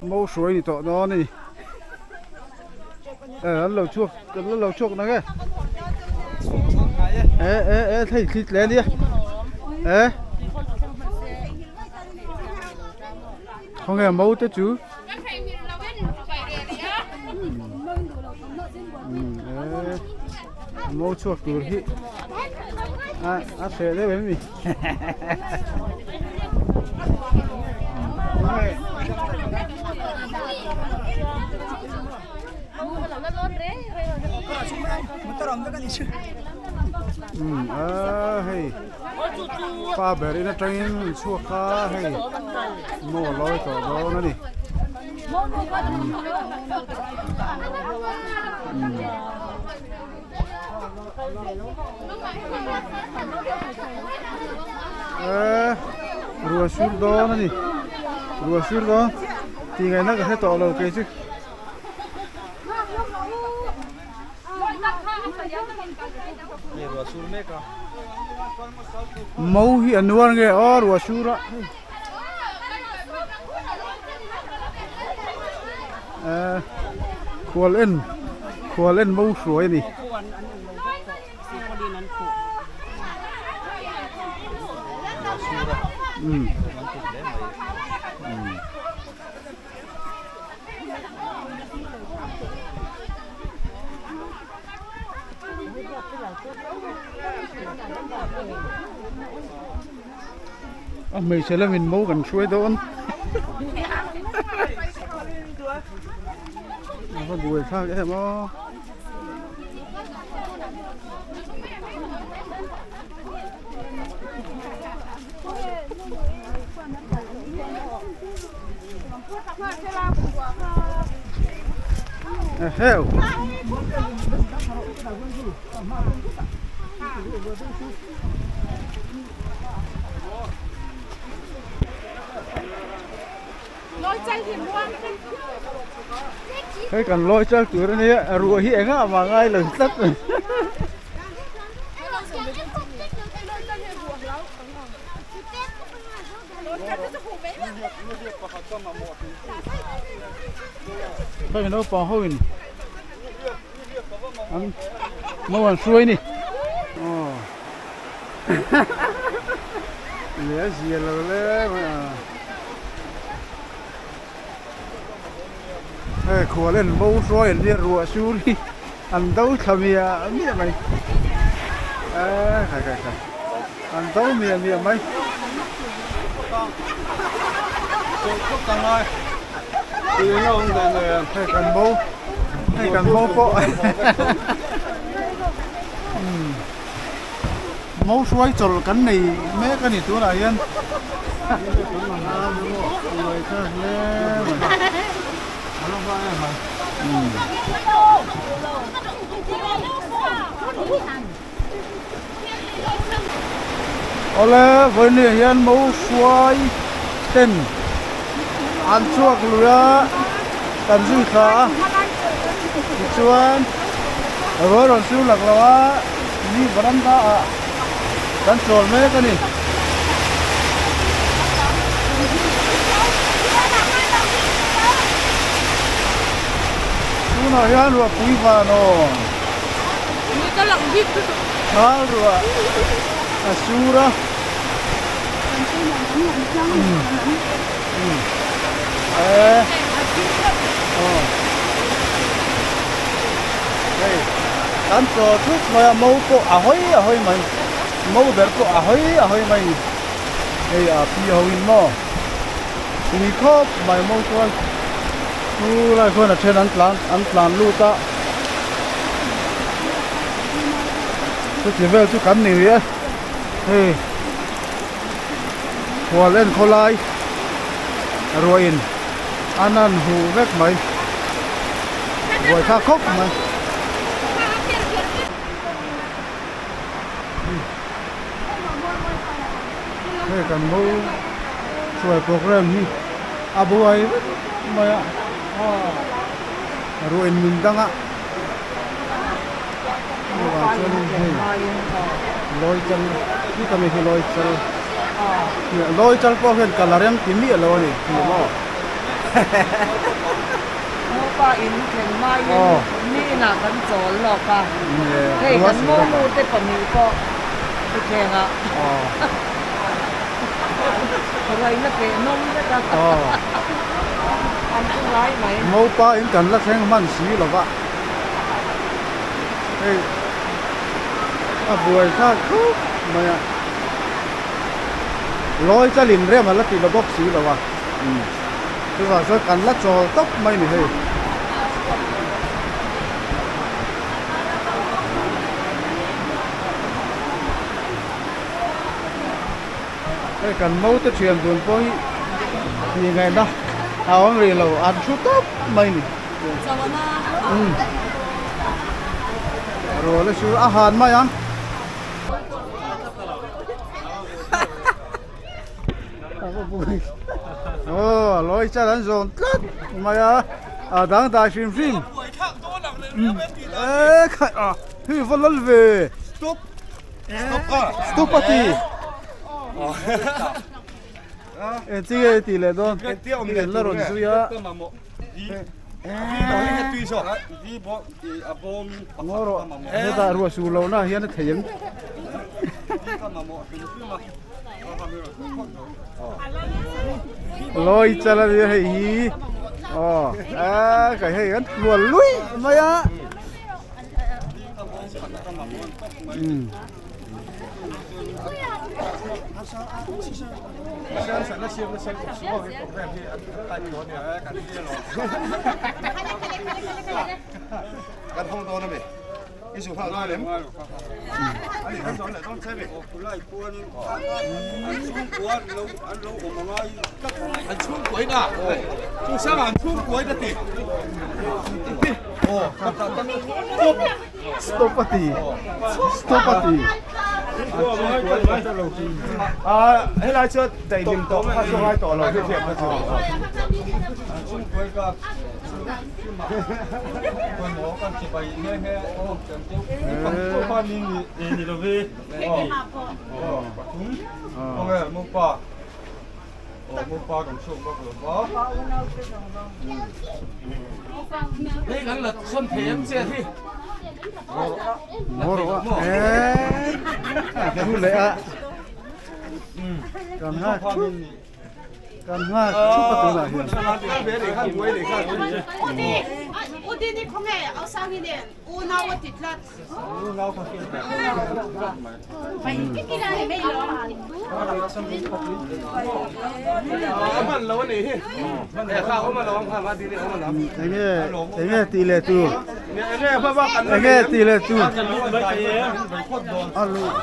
Mo hruai ni tawh dawn a ni. Eh an lo chhuak kan la lo chhuak nang e. Eh eh eh thei thli tle ania. Eh. Khawnge mo te chu. Eh mo chhuak tur hi a a hreh deuh em ni. Hei pa ber in atangin an chhuak a hei maw a lawi tawh dawn a ni. Eee ruah sur dawn a ni ruah sur dawn tih ngaihna ka hre tawh lo kei chu. Mo hi a nuar nge aw ruah sur a eee khual en khual en mo hruai a ni. Umm umm. A hmeichhe lamin mo kan hruai dawn a va buai thlak em aw. Eheu. Hei kan lawi chal tur a nia a ruah hi engah mah ngai lo tlat mai. Hei naupang ho in an mo an hruai ni. Aw. Leh a zia lo le mai a. Hei khual en bo hruai an nia ruah sur hi an do thla miah miah mai eee khai khai khai an do miah miah mai. Hei kan bo hei kan bo pawh Mo hruai chawlh kan nei mek a ni tunah hian Awle vawiin hian mo hruai ten an chhuak lui a kan zui thla a tichuan ruai rawn sur lak lo a. Ni varanda ah kan chawl mek a ni. Tunah hian ruahpui van aw. Thal ruah a sur a. Eee. Aw. Hei kan chaw thut mai a mo pawh a hawi a hawi mai mo ber pawh a hawi a hawi mai ni hei a pi ho in maw tui khawp mai mo chuan chu lai khuan a then an tlan an tlan lut a chuti vel chu kan ni rih e hei khual en khawlai ruah in a nan huh vek mai buai thlak khawp mai. Hei kan bo hruai program hi a buai vek mai a ruah in min dang a chuvang chuanin hei lawi chal hi ka mi hi lawi chal lawi chal pawh hian kal a rem ti miah lo a ni maw. Mopa in thlen hmain mi inah kan chawl lawk a, hei kan momu te pahnih pawh thutthlengah ruaina peh nawm vek a, an thu ngai mai. Mopa in kan la thleng hman si lo va, hei a buai thlak khawp mai a, lawi chalin rem a la ti lo bawk si lo a. Chuvang chuan kan la chawl tawp mai ni hei. Hei kan mo te thian dun pawh hi tih ngaihna a awm rih lo an thu tawp mai ni. Rual a sur a han mai ang. Aw lawi chal an zawn tlat mai a a dang dai hrim hrim e khai a hei va lal ve stop stop a ti e chi nge ti leh dawn en la rawn zui a ngaw rawh hetah ruah sur lohna hian a thei ang. Lawi chal a nia hei hi aw a kai hei an tluan lui mai a umm. Stop a ti stop a ti helai chuan daihlim tawh kha chu ngai tawh lo hriat kha chu. Thu leh a kan nghak thup Kan nghak thup a tunah hian. Enge enge tih leh tur enge tih leh tur a luh.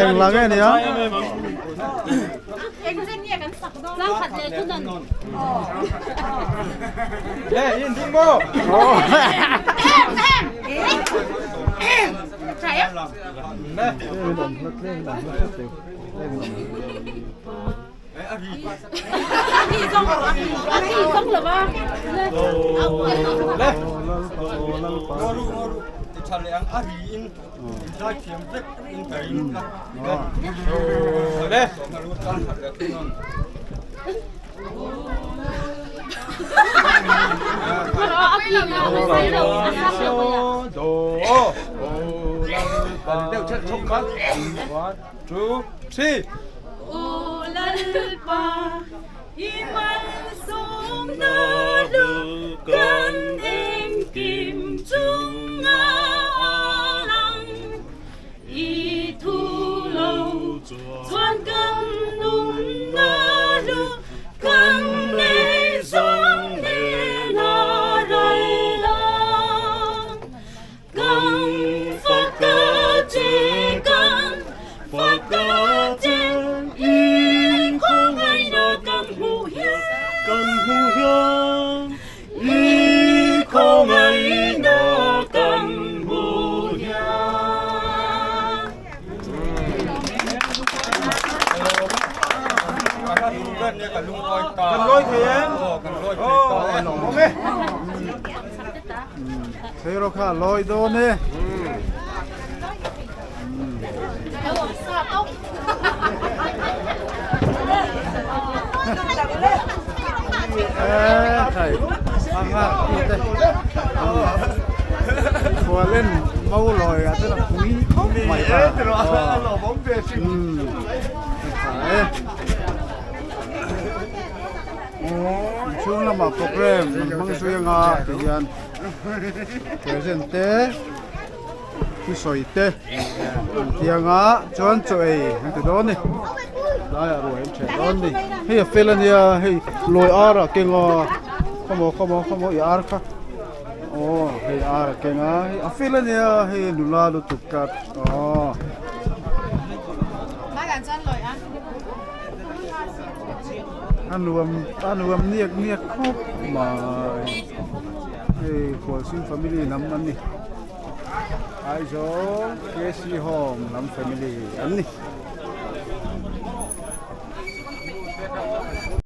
Eng la nge nia Two, three. Aw Lalpa, i malsawmna lu kan engkim chunga a lang. I thu lo chuan kan nunna lu kan nei zawng hnena ral lang. Kan fak a che, kan fak a che, i khawngaihna kan hmuh hian, kan hmuh hian, i khawngaihna. kha a lawi dawn e. Khualen mo lawi ah chuan a pui khawp mai a. Inchhung lamah program an hmang zui anga ti hian present te thusawi te an ti anga chuan chaw ei an ti dawn a ni tlaiah ruai an ṭheh dawn a ni hei a fel ania hei lawi ar ah keng a khawmaw khawmaw khawmaw i ar kha aw hei ar a keng a hei a fel ania hei nula lutuk tlat aw. A nuam a nuam niak niak khawp mai hei Khualsim family lam an ni Aizawl K C home lam family an ni.